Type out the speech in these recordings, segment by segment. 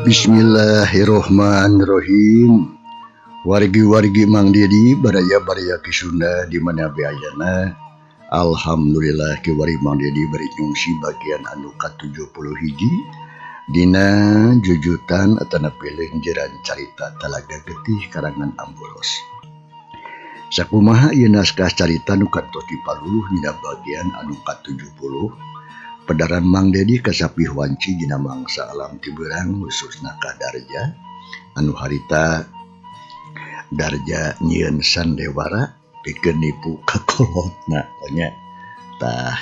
Bismillahirrohmanirrohim. Wargi-wargi Mang Dedi baraya-baraya Ki Sunda di mana bae ayana. Alhamdulillah kiwari Mang Dedi bari nyungsi bagian anu ka-71 dina jujutan atanapi leungjeran carita Talaga Getih karangan Amboros. Sakumaha ieu naskah carita nu kantos dipaluluh dina bagian anu ka-70 pedaran Mang Dedi kasapih wanci dina mangsa alam tiberang khususna ka Darja anu harita Darja nyieun sandewara pikeun nipu ka kolotna nya tah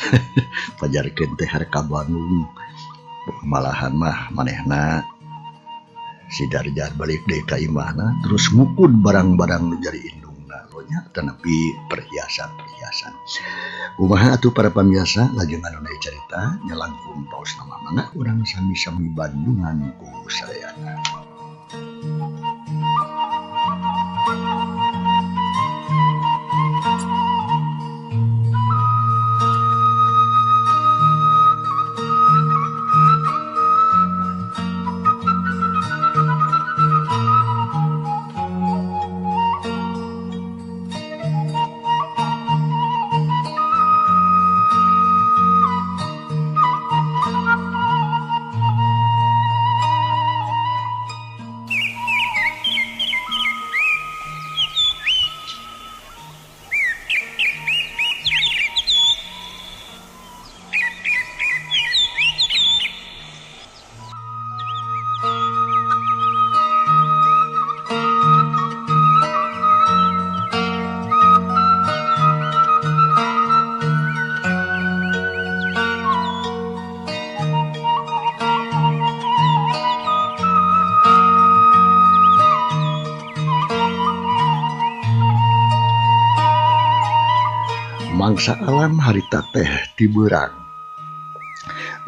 pajarkeun teh harka Bandung malahan mah manehna si Darja balik deui ka imahna terus ngukud barang-barang nu jadi indungna nya tanapi perhiasan-perhiasan. Kumaha atuh para pamiarsa lajeng anu naik carita nya langkung paos nama mangga urang sami-sami Bandungan ku sadayana. Mangsa alam harita teh tiberang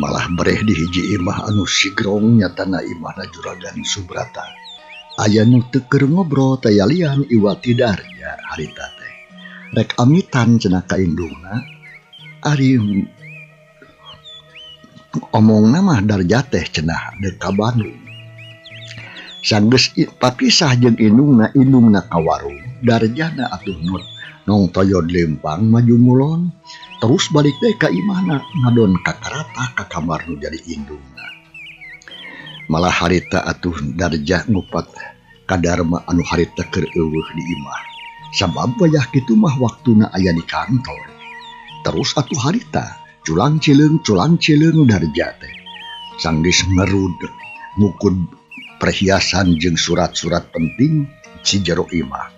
malah bereh di hiji imah anu sigrong nyatana imahna Juragan Subrata. Aya nu teu keur ngobrol tayalian iwati Darja harita teh rek amitan cenah ka indungna ari omongna mah Darja teh cenah deuk ka Bandung. Sanggeus papisah jeung indungna, indungna ka warung Darjana atuh nut nong toyod lempang maju mulon terus balik deui ka imahna ngadon ka karata ka kamar nu jadi indungna. Malah harita atuh Darja ngupat ka Darma anu harita keur eueuh di imah sabab wayah kitu mah waktuna aya di kantor. Terus atuh harita culang cileung Darja teh sanggeus ngerud ngukud perhiasan jeung surat-surat penting si jero imah.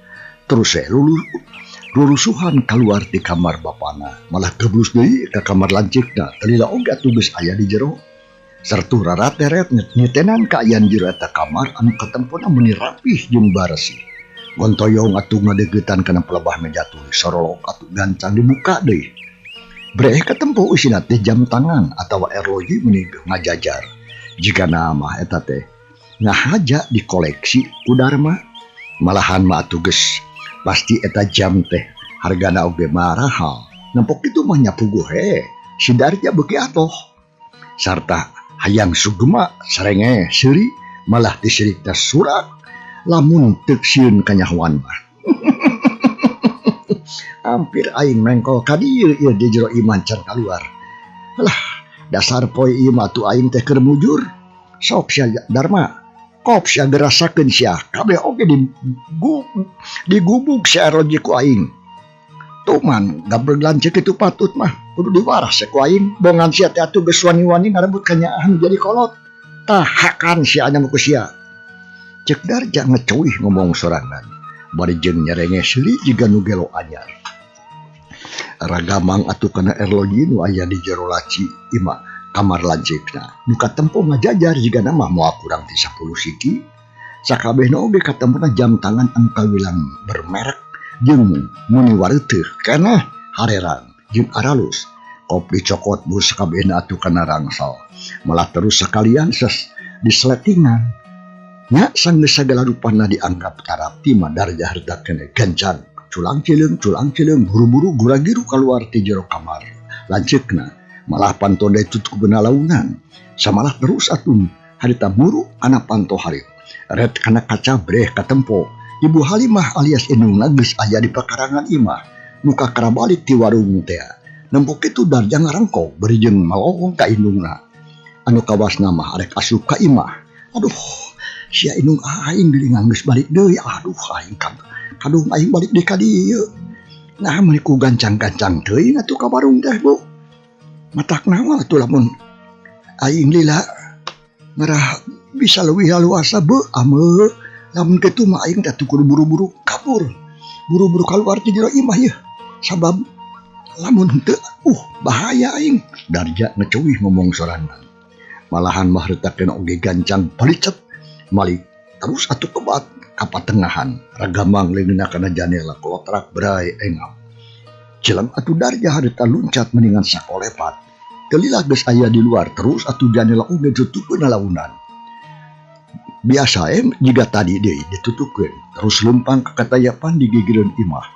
Terus rurusuhan keluar di kamar bapana malah geblus deui ka kamar lanceukna telila oge atuh geus aya di jero sertu rarateret nyetenan kaayaan jero eta kamar anu katempona meuni rapih jeung baresih. Gontoyong atuh ngadeuketan kana pelebah meja tulis sorolok atuh gancang dibuka deui. Breh katempo eusina teh jam tangan atawa erloji meuni ngajajar jigana mah eta teh ngahaja dikoleksi ku Darma. Malahan mah atuh geus pasti eta jam teh hargana oge marahal. Nempok kitu mah nya puguh he si Darja beuki atoh sarta hayang sugema sarenge seuri malah disirikna surak lamun teu sieun kanyahoan mah. Hampir aing mengkol ka dieu ieu di jero imah can kaluar. Lah dasar poe ieu mah atuh aing teh keur mujur. Sok sia Darma kop sia gerasakeun sia kabeh oge digubug sia erloji ku aing. Tuman gabreg lanceuk kitu patut mah kudu diwaras ku aing. Bongan sia teh atuh geus wani-wani ngarebut kanyaahan jadi kolot. Tah hakan sia nya ku sia. Ceuk Darja ngecuih ngomong sorangan bari jeung nyerenge seuli jiga nu gelo anyar. Ragamang atuh kana erloji nu aya di jero laci imah kamar lanceukna nu katempo ngajajar jigana mah moal kurang ti 10 siki. Sakabehna oge katempona jam tangan anu kawilang bermerek jeung muni wareuteuh keneh harerang jeung aralus. Kop dicokot bus sakabehna atuh kana rangsal malah terus sakalian ses disletingan nya sanggeus sagala rupana dianggap tarapti mah Darja harta keneh gancang culang cileung buru-buru guragiru kaluar ti jero kamar lanceukna. Malah pantonde tutup benalaunan samalah terus atuh Harita muru kana panto hareup. Ret kana kaca breh katempo. Ibu Halimah alias indungna geus aya di pakarangan imah. Nu kakara balik ti warung tea. Nempo kitu Darja ngarengkok bari jeung malohong ka indungna. Anu kawasna mah arek asup ka imah. Aduh, sia indung aing geuningan geus balik deui. Aduh, aing kadung aing balik deui ka dieu. Nah, meuni ku gancang-gancang teuing atuh ka warung teh, Bu. Matak naon atuh lamun aing lila ngarah bisa leuwih laluasa beuh ameu. Lamun kitu mah aing teh kudu buru-buru kabur. Buru-buru kaluar ti jero imah yeuh. Sabab lamun henteu bahaya aing. Darja ngeceuwih ngomong sorangan. Malahan mah haritakeun oge gancang palicet malik terus atuh kebat ka patengahan ragamang leungeunna kana janela kolotrak berai engap. Cileng atuh Darja harita luncat mendingan sakolepat. Teu lila geus aya di luar terus atuh janela oge ditutupkeun lalaunan. Biasa jiga tadi deui ditutupkeun terus leumpang ka katayapan di gigireun imah.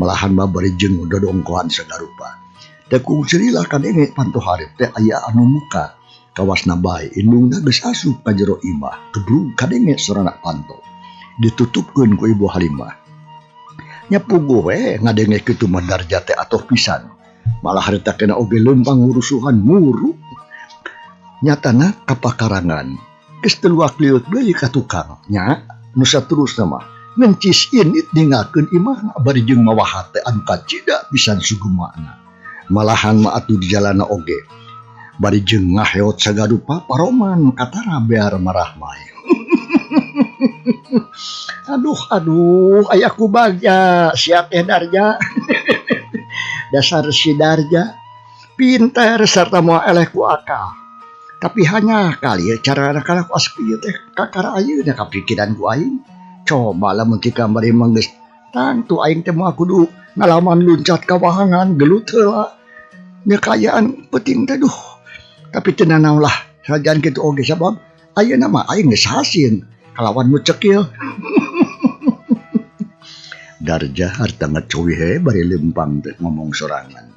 Malahan mah bari jeung dodongkoan sagarupa. Teu kungsi lila kadenge panto hareup teh aya anu muka. Kawasna bae indungna geus asup ka jero imah geblug kadenge sorana panto. Ditutupkeun ku Ibu Halimah. Nya puguh we ngadenge kitu mah Darja teh atoh pisan. Malah harita kena oge leumpang ngurusuhan muru. Nyatana ka pakarangan geus teu luak-lieuk deui ka tukang. Nya nu saterusna mah ngencis indit ninggalkeun imahna bari jeung mawa hate anu kacida pisan sugemana. Malahan mah atuh di jalana oge bari jeung ngaheot sagarupa paroman katara bear marahmai. Aduh aduh aya ku bagja sia teh Darja. Dasar si Darja pinter sarta moal eleh ku akal. Tapi hanya kali ya cara anak-anak asli ieu teh kakara ayeuna kapikiran ku aing. Coba lamun ti kamari mah geus tangtu aing teh moal kudu ngalaman luncat ka wahangan gelut heula. Nya kaayaan peuting teh duh. Tapi teu nanaon lah sanajan kitu oge sabab ayeuna mah aing geus hasin kalawan nu cekil. Darja harita ngeceuwih he bari leumpang teh ngomong sorangan.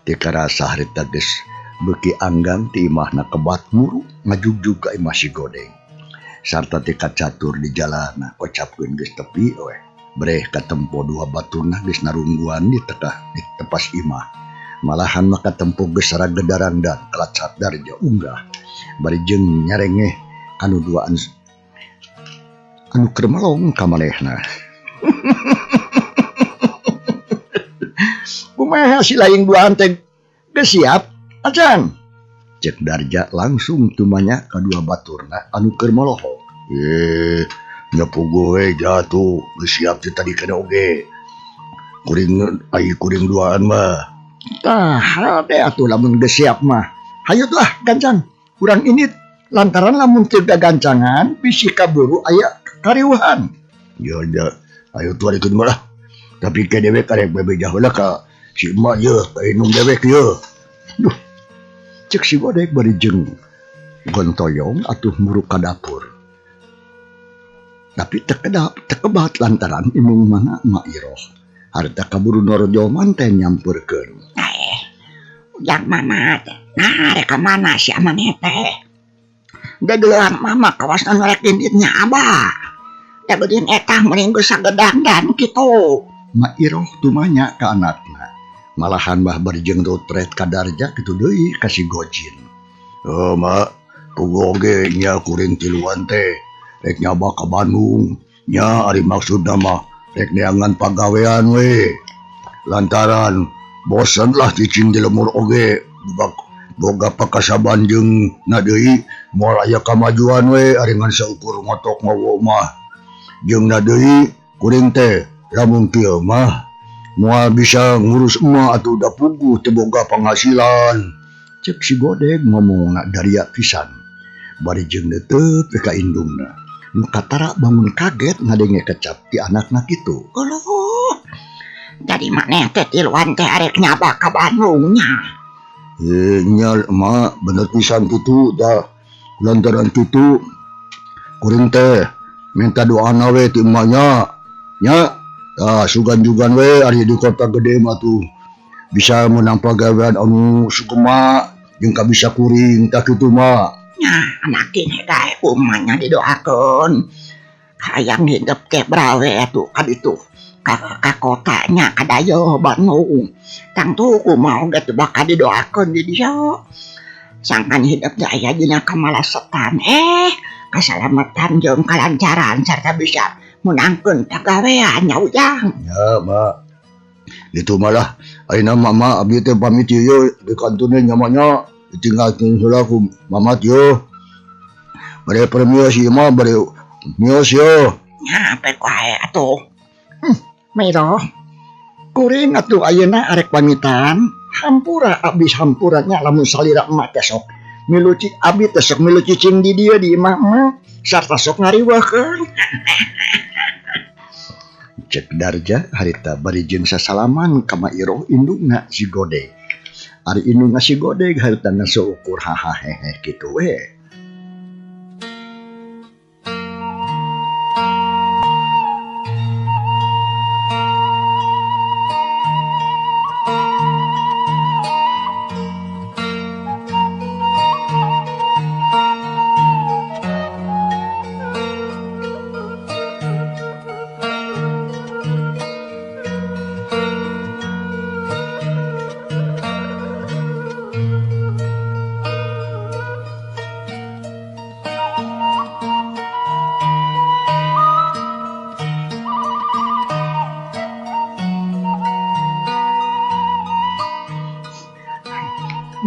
Teu karasa harita geus beuki anggang ti imahna kebat muru ngajugjug ka imah si Godeng. Sarta teu kacatur di jalana kocapkeun geus tepi we. Breh katempo dua baturna geus narungguan di tekah di tepas imah. Malahan mah katempo geus saragedarang dan kalacat Darja unggah. Bari jeung nyarengeh anu duaan anu keur melong ka manehna. Kumaha si laing duaan teh geus siap acan? Cek Darja langsung tumanya ka dua baturna anu keur molohok. Nya puguh we jatuh geus siap teh tadi kana oge. Kuring ai kuring duaan mah. Tah hade atuh lamun geus siap mah. Hayut lah gancang urang indit lantaran lamun teu gagancangan bisi kaburu aya kariweuhan. Ya ya ayo tuh ari mah lah. Tapi ke dewek arek bebeja heula ka si emak yeuh ka indung dewek yeuh. Duh. Cek si Godek bari jeung gontoyong atuh muruk ka dapur. Tapi tekedap tekebat lantaran indung mana Mak Iroh. Harita kaburu norojol manten nyamperkeun. Ujang mama teh. Nah, rek ka mana si amaneh teh? Degelan mama kawas anu rek inditnya abah. Dageudeun eta meureun geus sagedang-dan kitu. Mak Iroh tumanya ka anakna. Malahan mah bari jeung rotret ka Darja kitu deui ka si Gojin. Oh mak, puguh oge nya kuring tiluan teh rek nyaba ka Bandung. Nya ari maksudna mah rek neangan pagawean we. Lantaran bosen lah cicing di lemur oge boga pakasaban jeung na deui moal aya kamajuan we ari ngan saukur ngotok ngowo mah. Jeung na deui kuring teh lamun kieu mah moal bisa ngurus emak atuh da puguh teu boga penghasilan. Cek si Godeg ngomongna daria pisan. Bari jeung neuteup we ka indungna. Nu katara bangun kaget ngadenge kecap ti anakna kitu. Uluh. Jadi maneh teh tiluan teh arek nyaba ka Bandung nya. Nya emak bener pisan kitu dah. Lantaran kitu kuring teh minta doana we ti emak nya. Nya tah sugan-jugan we ari di kota gede mah tuh bisa menang pagawean anu sugema jeung kabisa kuring tah kitu mah. Nya anak ini dae kumanya didoakeun. Hayang hidep teh brawe atuh ka ditu. Ka kotanya ka Dayo Bandung. Tangtu kumaha oge teh bakal didoakeun di dieu. Sangkan hidep teh aya dina kamalasetan kasalamatan jeung kalancaran sarta bisa menangkeun pagawean nya Ujang. Ya, Mak. Itu malah ayeuna mama abdi teh pamit ieu di kantune nya mah ditinggalkeun heula ku mamat ieu. Bade premios ieu mah bade mios ieu. Nya pek wae atuh. Mero. Kuring atuh ayeuna arek pamitan. Hampura abdi hampura nya lamun salira emak teh sok milu abdi teh sok milu cicing di dieu di imah emak sarta sok ngariweuhkeun. Cek Darja harita bari jeung sasalaman ka Ma Iroh indungna si Godeg. Ari indungna si Godeg harita seukur haha hehe kitu we.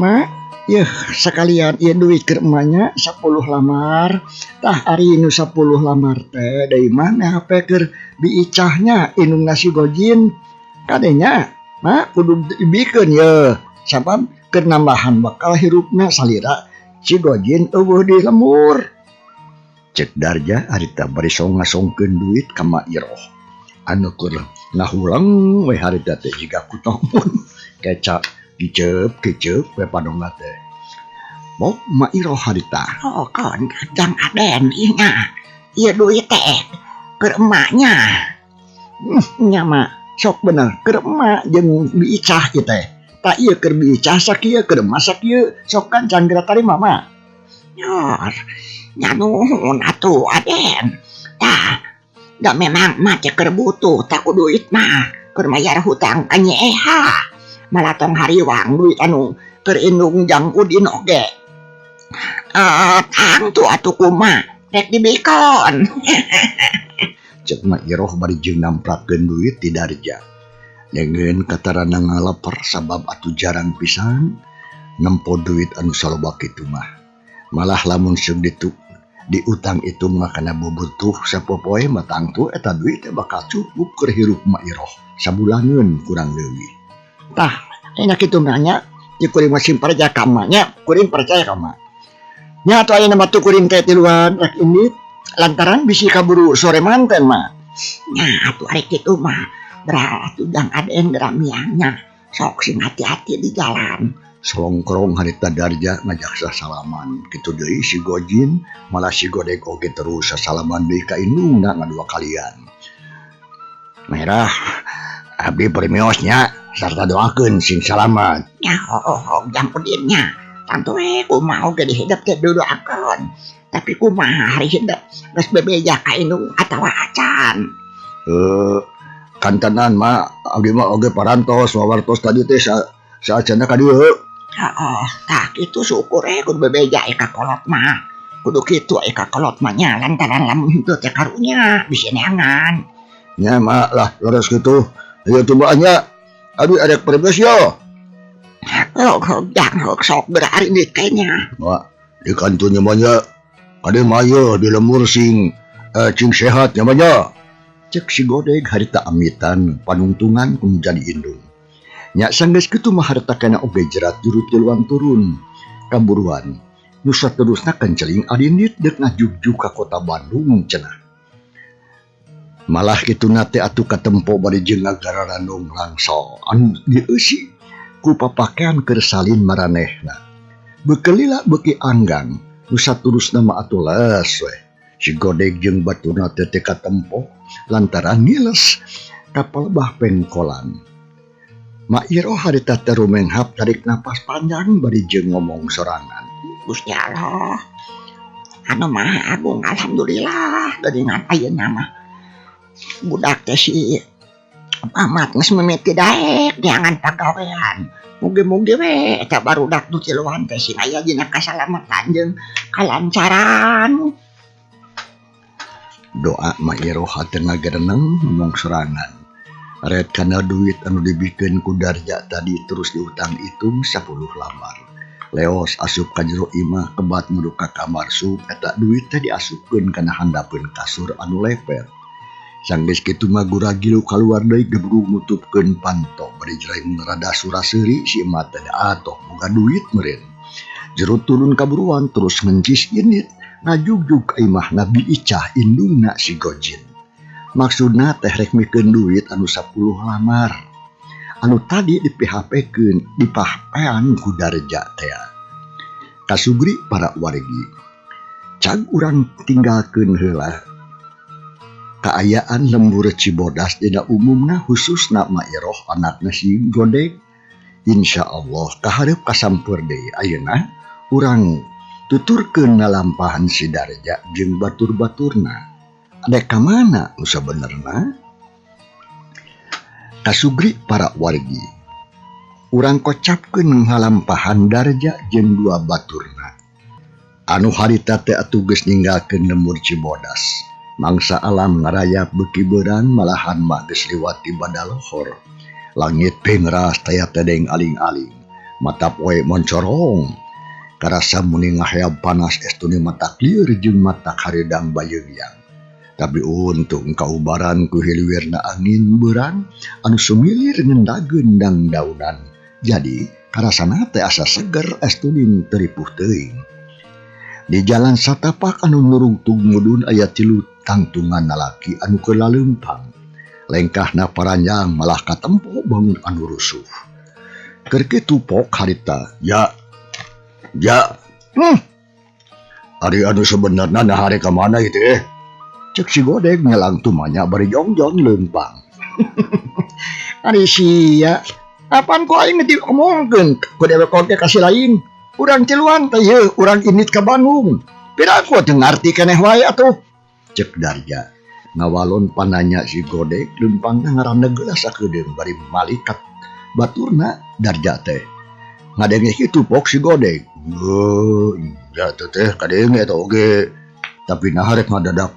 Ma, yeuh sekalian ieu duit keur emaknya 10 lamar. Tah ari nu 10 lamar teh deui mah HP keur biicahnya indungna si Gojin. Kadenya, ma kudu dibikeun yeuh sabab keur nambahan bakal hirupna salira si Gojin eueuh di lembur. Cek Darja harita bari ngasongkeun duit ka Ma Iroh. Anu keur ngahulang we harita teh jiga kutomun kecap kicep-kicep we padongna teh. Bok Ma Iroh harita. Oh kon jang aden ieu nya. Ieu duit teh keur emaknya. Nya mah sok bener keur emak jeung biicah ieu teh. Tah ieu keur biicah sakieu keur emak sakieu sok kan can geura tarima mah. Yor, nya nuhun atuh aden. Tah, da memang emak teh keur butuh tah ku duit mah keur mayar hutang ka Nyi Eha. Malah tong hariwang duit anu keur indung jang Udin oge. Tangtu atuh kumaha rek dibikeun. Cek Ma Iroh bari jeung namprakeun duit ti Darja. Dengeun katarana ngaleper sabab atuh jarang pisan nempo duit anu saloba kitu mah. Malah lamun seung diutang itu mah kana bubutuh sapopoe mah tangtu eta duit teh bakal cukup keur hirup Ma Iroh sabulaneun kurang leuwih. Tah, enak itu nanya, di kuring masih percaya ka emak nya, kuring percaya ka emak. Nya atuh ayeuna mah kuring teh tiluan rek indit lantaran bisi kaburu sore manten mah. Nya atuh arek kitu mah, berarti jang aden geura miangnya. Sok sing hati-hati di jalan. Solongkrong harita Darja ngajak sasalaman. Kitu deui si Gojin, malah si Godeg oge terus sasalaman deui ka indungna ngadua kalian. Merah, abdi permios nya sarta doakeun sing salamat. Nya hooh jang Udin nya. Tangtu we kumaha oge di hidep teh didoakeun. Tapi kumaha hari hidep geus bebeja ka indung atawa acan. Kantenan mah abdi mah oge parantos wawartos tadi teh saacana ka dieu. Heeh, tah kitu syukur we kudu bebeja ka kolot mah. Kudu kitu ka kolot mah nya lantaran lamun henteu teh karunya bisi neangan. Nya mah lah leres kitu. Ayo coba nya. Aduh ada peribes yo. Oh, jang sok berari di kayaknya. Wah, di kantunnya banyak. Ada mayo di lemur sing cing sehat nya banyak. Cek si Godeg harita amitan panungtungan ku jadi indung. Nya sanggeus kitu mah harita kana oge jerat jurut tiluan turun. Kaburuan. Nu saterusna kenceling adindit deuk ngajugjug ka kota Bandung cenah. Malah kitu na teh atuh katempo bari jeung ngagararandung langsol anu dieusi ku papakean keur salin maranehna. Beukeulila beuki anggang nu saturusna mah atuh les we. Si Godeg jeung baturna teh teu katempo lantaran ngiles ka palebah pengkolan. Ma Iroh harita teh rumenghap tarik napas panjang bari jeung ngomong sorangan. Gusti Allah, Anu Maha Agung, alhamdulillah geuningan ayeuna mah. Budak teh si Mamat geus mimiti daek neangan pagawean. Mugi-mugi we eta barudak nu tiluan teh sing aya dina kasalamatan jeung kalancaran. Doa Mak Iroh teu ngagereneng ngomong sorangan. Ret kana duit anu dibikeun ku Darja tadi terus diutang itung 10 lambar. Leos asup ka jero imah kebat muru ka kamar sup eta duit teh diasupkeun kana handapeun kasur anu lepet. Sanggeus kitu mah guragilu kaluar deui gebrug nutupkeun panto bari jereng rada sura-seuri si emak teh atoh boga duit meureun. Jero turun kaburuan terus ngencis indit ngajugjug ka imah Nabi Icah indungna si Gojin. Maksudna teh rek mikeun duit anu 10 lamar. Anu tadi di PHP-keun dipahpean ku Darja teh. Kasugri para wargi. Cag urang tinggalkeun heula kaayaan lembur Cibodas dina umumna khususna Mak Iroh anakna si Godeg. Insya Allah kahareup kasampeur deui ayeuna urang tuturkeun ngalampahan si Darja jeung batur-baturna. Dek ka mana nu sabenerna? Kasugri para wargi. Urang kocapkeun ngalampahan Darja jeung dua baturna. Anu harita teh atuh geus ninggalkeun lembur Cibodas. Mangsa alam ngarayap beuki beurang malahan mah geus liwat ti badalohor. Langit pingras taya tedeng aling-aling. Mata poe moncorong. Karasa muni ngaheab panas estune mata lieur jeung mata hareudang bayeuyang. Tapi untung kaubaran ku hiliwirna angin beurang anu sumilir ngendageun dangdaunan. Jadi karasana teh asa seger estuning teu ripuh teuing. Di jalan satapak anu nurungtug mudun aya tilu tangtungan lalaki anu keur laleumpang. Lengkahna paranjang malah katempo bangun anu rusuh. Keur kitu pok harita, ya. Ya. Ari anu sebenarna nah hari ka mana ieu teh? Cek si Godeg nyelang tumanya bari jongjon leumpang. Ari sia, apaan ku aing diomongkeun ku dewek oge ka si lain. Urang tiluan teh yeuh urang indit ka Bandung. Piraku teu ngarti keneh wae atuh. Cek Darja ngawalon pananya si Godeg leumpangna ngaraneg geula sakedeung bari malikat baturna Darja teh. Ngadenge kitu pok si Godeg. Heuh, ya teh kadenge eta oge. Tapi nah rek ngadadak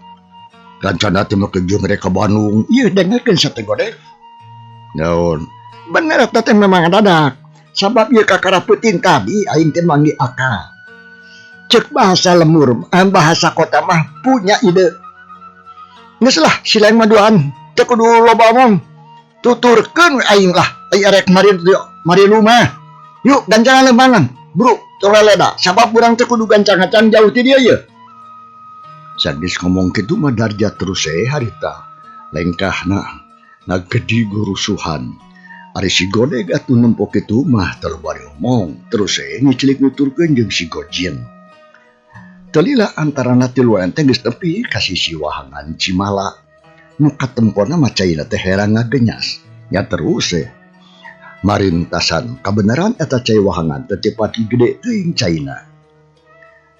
rencana teh make jeung rek ka Bandung. Ieu dengekeun sate Godeg. Naon? Bener eta teh memang ngadadak. Sabab ieu kakara peuting tadi aing teh manggih akal. Cek bahasa lemur, bahasa kota mah punya ide. Geus lah si lain mah duaan, teu kudu loba omong. Tuturkeun we aing lah, ai arek mari mari rumah. Yuk gancangan lembangan, bro, toleleda. Sabab urang teh kudu gancang-gancang jauh ti dieu ye. Sanggeus ngomong kitu mah Darja terus we harita. Lengkahna ngagedi gurusuhan. Ari si Godeg atuh nempo kitu mah teu bari omong, terus we ngicilik nuturkeun jeung si Gojin. Telila antarana tilu enteng geus tepi ka sisi wahangan Cimala. Nu katempona mah caina teh herang ngagenyas. Nya terus we. Marintasan kabeneran eta cai wahangan teh teu pati gede teuing caina.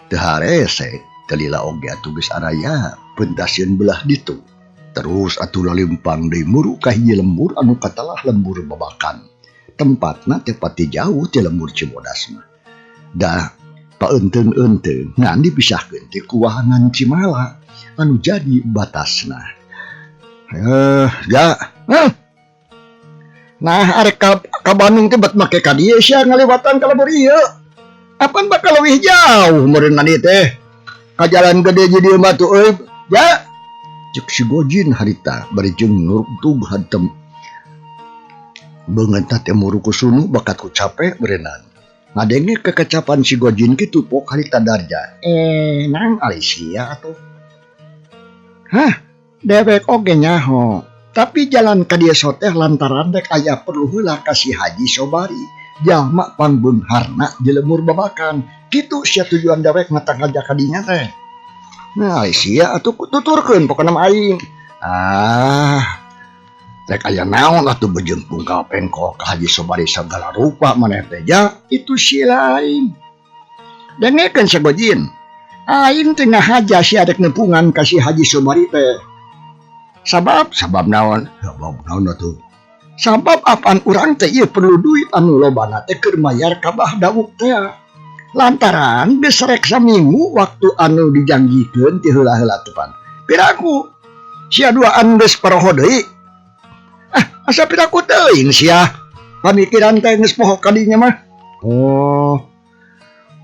Teu harese telila oge atuh geus araya pentasieun belah ditu. Terus atuh lalimpang deui muru ka hiji lembur anu katalah lembur babakan. Tempatna teh pati jauh ti lembur Cibodas mah. Dah paeunteung-eunteung ngan dipisahkeun teh ku wahangan Cimala anu jadi batasna. Ya. Nah arek ka Bandung teh bet make ka dieu sia ngaliwatan ka lembur ieu. Apan bakal leuwih jauh meureun mandi teh. Ka jalan gede di dieu mah tuh euy. Ya. Cek si Gojin harita bari jeung nurtug hantem. Beungeut teh muru ku sunu bakat ku capek berenang. Ngadenge kekecapan si Gojin kitu pok harita Darja. Nang ari sia atuh. Hah, dewek oge nyaho. Tapi jalan ka dieu soteh lantaran rek aya perlu heula ka si Haji Sobari. Jalma pangbeungharna di lemur babakan. Kitu sia tujuan dewek matang ngajak ka dinya teh. Nah, sia atuh tuturkeun pokona mah aing. Ah, rek aya naon atuh bejeng pungkal pengkol ka Haji Sobari sagala rupa maneh teh ja. Itu si lain. Dengekeun si Gojin. Aing teh ngahaja sia rek nepungan ka si Haji Sobari teh. Sabab sabab naon? Sabab naon atuh? Sabab apaan urang teh ieu perlu duit anu lobana teh keur mayar ka Bah Dawuk teh. Lantaran geus rek saminggu waktu anu dijanjikeun ti heula-heula teh pan. Piraku sia duaan geus paroho deui. Ah, asa piraku teuing sia. Pamikiran teh geus poho ka dinya mah. Oh.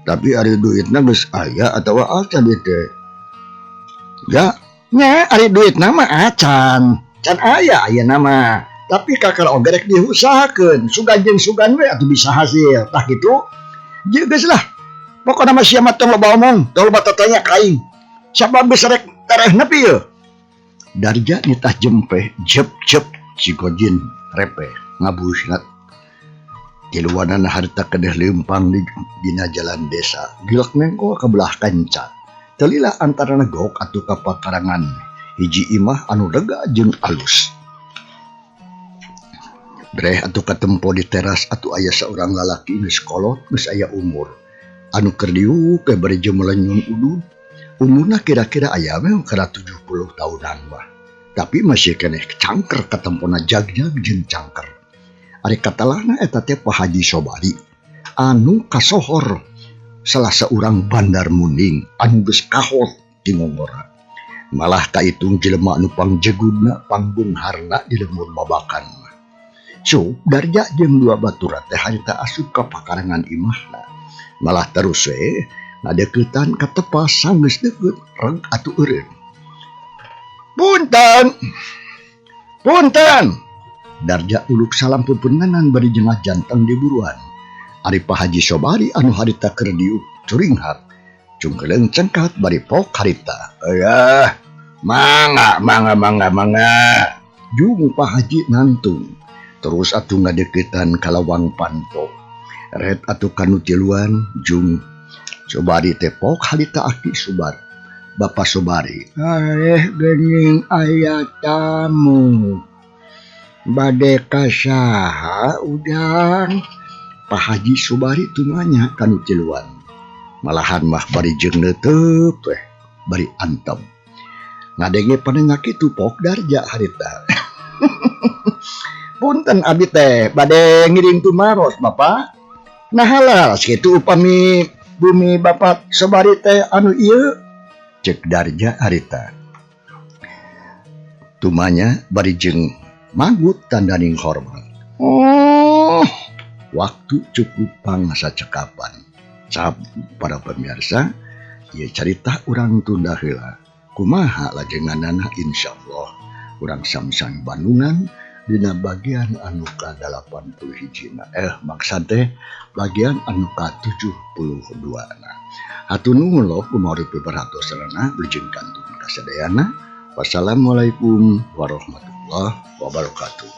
Tapi ari duitna geus aya atawa acan ieu teh? Ya, nya ari duitna mah acan. Can aya ayeuna mah. Tapi kakara oge rek diusahakeun, sugan jeung sugan we atuh bisa hasil. Tah kitu. Jeung geus lah. Pokona mah sia mah tong loba omong, tong loba tatanya ka aing. Sabab geus rek tereh nepi yeuh. Darja nitah jempeh jep-jep cigojin repeh ngabusna. Tiluanana harita kedeh leumpang di dina jalan desa. Gilek nengko ka belah kanca. Teu lila antara gok atuh ka pakarangan hiji imah anu lega jeung alus. Breh atuh katempo di teras atuh aya saurang lalaki geus kolot geus aya umur. Anu keur diuk we bari jeung melenyun udud. Umurna kira-kira aya we kana 70 tahunan mah. Tapi masih keneh cangker katempona jagjag jeung cangker. Ari katalahna eta teh Pak Haji Sobari anu kasohor salah seorang bandar munding anu geus kahot di ngongora. Malah kaitung jelema anu pangjegudna pangbeungharna di lembur babakan. So, Darja jeung dua batura teh harita asup ka pakarangan imahna. Malah terus we ngadeuketan ka tepas sanggeus deukeut reg atuh eureun. Punten. Punten. Darja uluk salam pepenganan bari jeung janteng di buruan. Ari Pak Haji Sobari anu harita keur diuk curinghak. Cungkeleung cengkat bari pok harita. Ayah, mangga mangga mangga mangga. Jung Pak Haji nantung. Terus atuh ngadeuketan ka lawang panto. Ret atuh kanu tiluan jung Sobari teh pok harita aki Subar. Bapak Sobari. Areh geuning aya tamu. Bade ka saha ujang? Pak Haji Sobari tumanya kanu tiluan. Malahan mah bari jeung neuteup weh bari antep. Ngadenge panenya kitu pok Darja harita. Punten abdi teh bade ngiring tumaros Bapak. Nah halas kitu upami bumi Bapak Sobari teh anu ieu cek Darja harita. Tumanya bari jeung manggut tandaning hormat. Oh, waktu cukup pangsa cekapan. Cap para pemirsa, ieu carita urang tunda heula. Kumaha lajenganana insyaallah urang samsang Bandungan dina bagian anu ka-81 na. Maksad teh bagian anu ka-72 na. Hatur nuhun loh kumaha piperhatosanana wilujeng kantun kasadayana. Wassalamualaikum warahmatullahi wabarakatuh.